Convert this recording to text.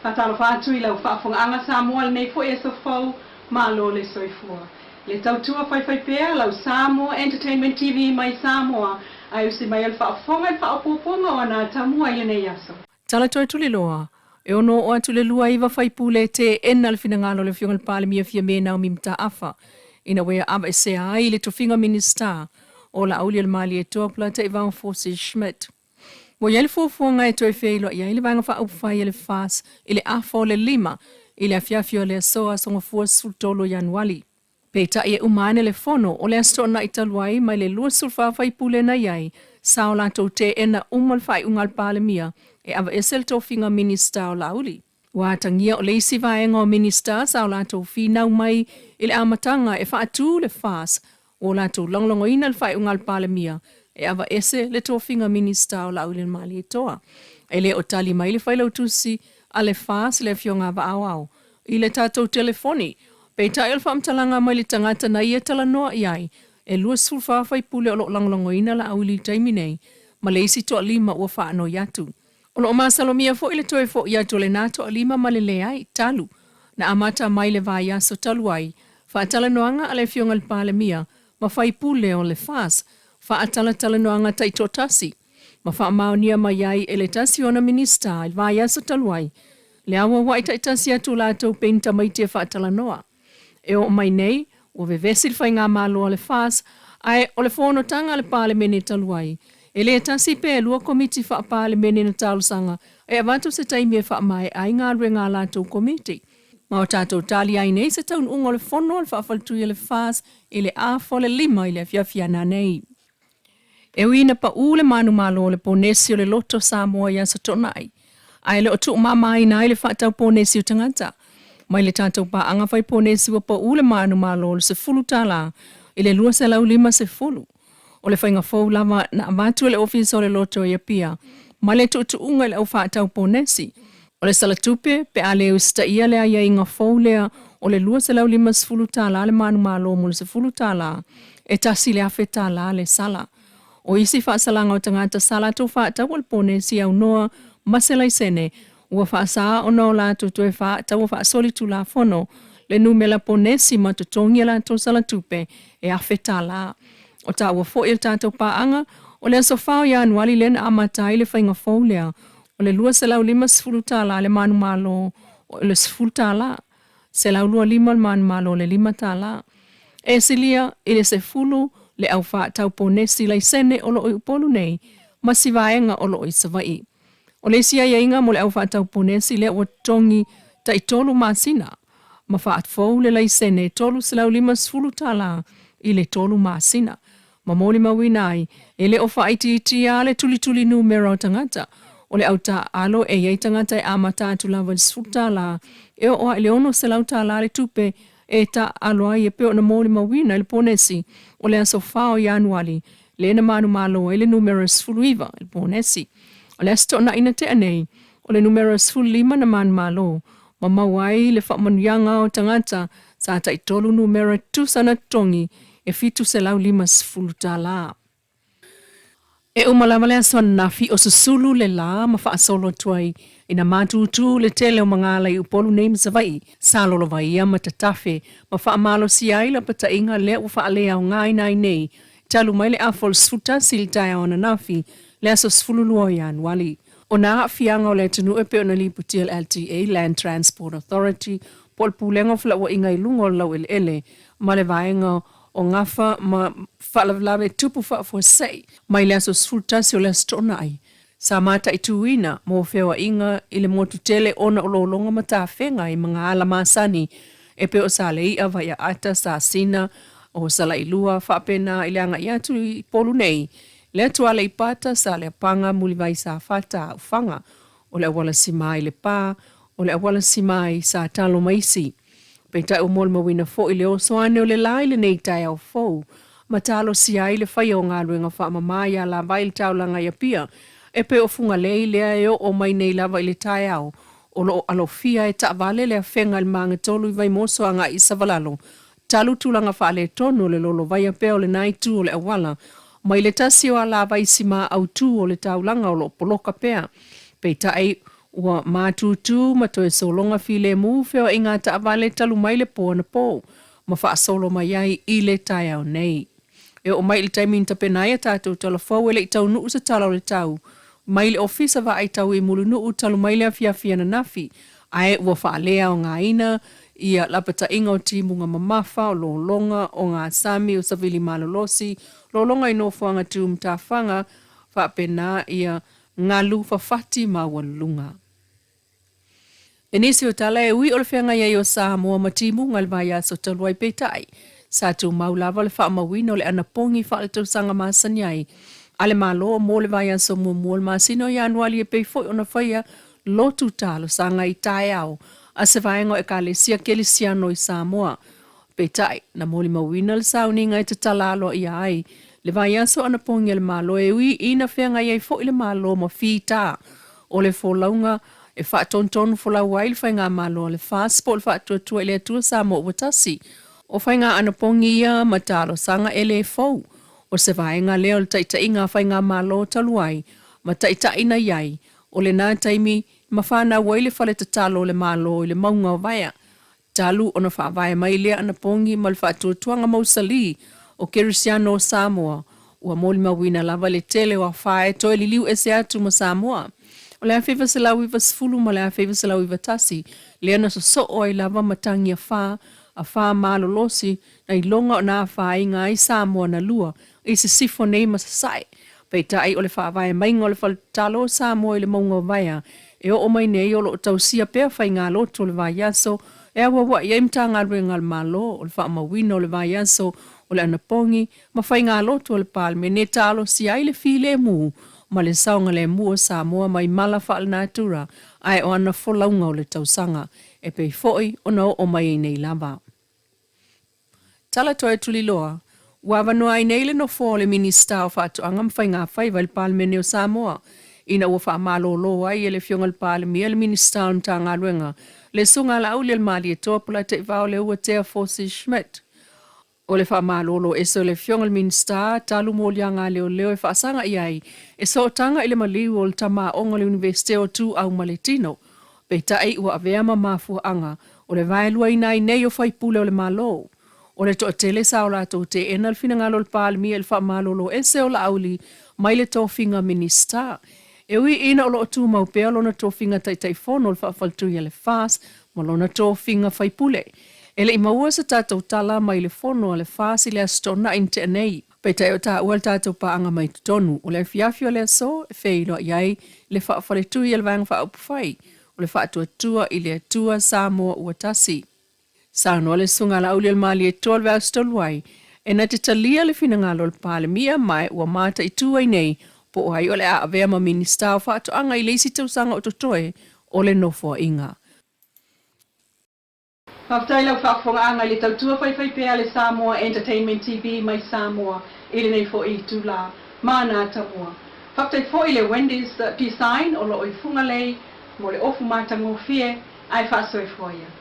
Faatalofa atu i lau faafogaaga Samoa i lenei foi aso fou, malo le soifua. Le tautua faifaipea lau Samoa Entertainment TV mai Samoa ae usi mai o le faafofoga i le faaopoopoga o ana atamua i lenei aso. Tala toe tuliloa, e ono oo atu i le 29 faipule e teena le finagalo o le Afioga i le Palemia Fiame Naomi Mataafa ina ua ia aveesea ai le tofiga Minisita o Laauli o le Malietoa Polataivao Fosi Schmidt. Ua i ai le fuafuaga e toe feiloai ai le Vaega Faaupufai a le FAS i le afa o le 5 i le afiafi o le aso Aso Gafua 13 o Ianuali. Peitai e uma ane le fono o le Aso Toonai talu ai mai le 24 faipule na i ai, sa o latou teena uma le faaiuga a le Palemia e aveese le tofiga Minisita o Laauli. Ua atagia o le isi vaega o Minisita sa o latou finau mai i le amataga e faatu le FAS ua o latou lagolagoina le faaiuga a le Palemia e aveese le tofiga Minisita o Laauli Malietoa. E le o tali mai le Failautusi a le FAS le Afioga a Vaaoao i le tatou telefoni. Peitai o le faamatalaga mai le tagata na ia talanoa i ai, e 24 faipule o lo o lagolagoina Laauli i le taimi nei, ma le isi toalima ua faanoi atu. O lo o masalomia foi le toe fo'i atu o lena toalima ma le leai, talu na amata mai le vaiaso talu ai faatalanoaga a le Afioga i le Palemia ma faipule o le FAS, faatalatalanoaga taitoatasi, ma faamaonia mai ai e le tasi o ana Minisita i le vaiaso talu ai le auaua'i taitasi atu o latou pei ni tamaiti e faatalanoa. E oo mai nei, ua vevesi le faigamalo a le FAS, ae o le fonotaga a le Palemene talu ai, e le tasi pe lua Komiti Faa-Palemene na talosaga e avatu se taimi e faamaea ai galuega a latou Komiti. Ma o tatou tali ai nei se taunuuga o le fono a le faafaletui a le FAS i le afa o le 5 i le afiafi ana nei. E ui ina paʻū le manumalo o le ponesi o le loto Samoa i Aso Toonai, ae le o tuumamaina ai le faatau ponesi o tagata. Mai le tatou paaga fai ponesi ua paʻū le manumalo o le $10 i le $250. O le faiga fou lava na avatu e le Ofisa o le Loto i Apia ma le tuutuuga i le au faatau ponesi o le salatupe pe a le usitaia le aiaiga fou lea o le $250 le manumalo mo le $10 e $1,000 le sala. O isi faasalaga o tagata sa latou faataua le ponesi aunoa ma se laisene ua faasa ona o latou toe faataua faasolitulafono le numera ponesi ma totogi a latou salatupe e $1,000. O taua foi e le tatou paaga, o le aso 4 o Ianuari lea na amata ai le faiga fou lea o le $250 le manumalo o le $10, $125 le manumalo o le $5. E silia i le 10 le au faatau ponesi laisene o lo o i Upolu nei ma si vaega o lo o i Savaii. O le isi aiaiga mo le au faatau ponesi lea ua totogi tai 3 masina ma faafou le laisene e $350 i le 3 masina. Ma molimauina ai, e le o faaitiitia le tulituli numera o tagata. O le au taaalo e i ai tagata e amata atu lava i le $10 e oo lava i le $600 le tupe e taaalo ai e pei ona molimauina i le ponesi o le aso 4 o Ianuari lea na manumalo ai le numera 19 i le ponesi. O le Aso Toonai na tea nei, o le numera 15 na manumalo ma maua ai le faamanuiaga o tagata sa taitolu numera tusa na totogi e $750. E uma lava le aso ananafi o susulu le lā ma faasolo atu ai ina matutu le tele o magala i Upolu nei ma Savaii sa lolovaia ma tatafe ma faamalosia ai lapataiga lea ua faaleaogaina ai nei talu mai le afa o le 11 i le taeao ananafi le aso 12 o Ianuali. O nā aafiaga o le atunuu e pei ona lipotia e le LTA, Land Transport Authority, po o le Pulega o Felauaiga i luga o le Laueleele ma le Vaega o Gafa ma Faalavelave Tupu Faafuasei mai le aso 11 o le Aso Toonai, sa mataituina mo feoaiga i le motu tele ona o lologa ma tafega i magaala masani e pei o Salei'a, Vaiaata, Sasina, o Salailua, faapena i le agai atu i Upolu nei, le atu Aleipata, Saleapaga, Mulivai Safata, Aufaga, o le auala sima i Lepa, o le auala sima i Satalo ma isi. Peitai ua molimauina foi le oso ane o le la i lenei taeao fou ma talosia ai le faia o galuega faamama i alavai i le taulaga i Apia e pei o Fugalei lea e oo mai nei lava i le taeao o lo o alofia e taavale le afega i le magatolu i Vaimoso agai i Savalalo talu tulaga faaletonu o le lolovaia pea o lena itu o le auala mai le tasi o alavai sima autu o le taulaga o lo o poloka pea. Peitai, Ua matutu ma toe sologa filemu feoaiga taavale talu mai le po anapo ma faasolo mai ai i le taeao nei. E oo mai i le taimi na tapena ai a tatou tala fou e le i taunuu se tala o le tau mai le Ofisa Vaai Tau i Mulinuu talu mai le afiafi ananafi, ae ua faaleaogaina ia lapataiga o timuga mamafa, o lologa, o gasami, o savili malolosi, lologa i nofoaga tu matafaga, faapena ia galu fafati maualuluga. I nisi o tala e ui o le feagai ai o Samoa ma timuga i le vaiaso talu ai peitai, sa tumau lava le faamauina o le anapogi faaletausaga masani ai a le Malo mo le vaiaso muamua o le masina o Ianuali e pei foi ona faia lotu talosaga i taeao a se vaega o Ekalesia Kelisiano i Samoa. Peitai, na molimauina le sauniga e tatala aloaia ai le vaiaso anapogi a le Malo e ui ina feagai ai foi le Malo ma fita o le folauga e faatonutonu folau ai le Faigamalo a le FAST po o le Faatuatua i le Atua Samoa Ua Tasi. O faiga anapogi ia ma talosaga e le fou, o se vaega lea o le taitaiga a Faigamalo talu ai ma taitai na i ai o lena taimi ma fanau ai le fale tatalo o le Malo i le mauga o Vaea talu ona faavae mai lea anapogi ma le faatuatuaga mausali o Kerisiano o Samoa, ua molimauina lava le tele o afa e toe liliu ese atu ma Samoa. O le 1990 ma le 1991 lea na sosoo ai lava matagi afa, afa malolosi na iloga ona afaina ai Samoa na lua i sisifo nei ma sasae. Peitai o le faavae maiga o le fale tatalo o Samoa i le mauga o Vaea e oo mai nei o lo o tausia pea faigalotu o le vaiaso e auauai ai Matagaluega a le Malo, o le faamauina o le vaiaso o le anapogi ma faigalotu a le Palemene e talosia ai le filemu ma le saogalemu o Samoa mai mala faalenatura ae o ana folauga o le tausaga e pei foi ona oo mai ai nei lava. Tala toe tuliloa, Ua avanoa ai nei le nofoa o le Minisita o Faatoaga ma Faiga Faiva i le Palemene o Samoa, ina ua faamalolo ai e le Afioga i le Palemia le Minisita o le Matagaluega, le Susuga a Laaulialemalietoa Polataivao Leuatea Fosi Schmidt. O le faamalolo ese o le Afioga i le Minisita talu moliaga a leoleo e faasaga i ai e sootaga i le maliu o le tama aoga o le Iunivesite o Ituau ma le Tino, Peitai ua avea ma mafuaaga o le vaeluaina ai nei o faipule o le Malo. O le toatele sa o latou teena le finagalo o le Palemia i le faamalolo ese o Laauli mai le tofiga Minisita. E ui ina o lo o tumau pea lona tofiga Taitaifono o le Faafaletui a le FAST ma lona tofiga faipule. E le i maua se tatou tala mai le fono a le FAST i le Aso Toonai na tea nei. Peitai o taua le tatou paaga mai totonu o le afiafi o le aso e feiloai ai le faafaletui a le Vaega Faaupufai o le Faatuatua i le Atua Samoa Ua Tasi. Saunoa le Susuga a Laaulialemalietoa le Vaiaso talu ai e na te talia le finagalo o le Palemia ma ua mataitu ai nei po o ai o le a avea ma Minisita o Faatoaga i le isi tausaga o totoe o le Nofoaiga. Faafetai lau faafofogaaga i le tautua faifaipea a le Samoa Entertainment TV mai Samoa i lenei foi itula ma ana atamua. Faafetai foi i le Wendy's Design o lo o i Fugalei mo le ofu matagofie ae faasoifua ia.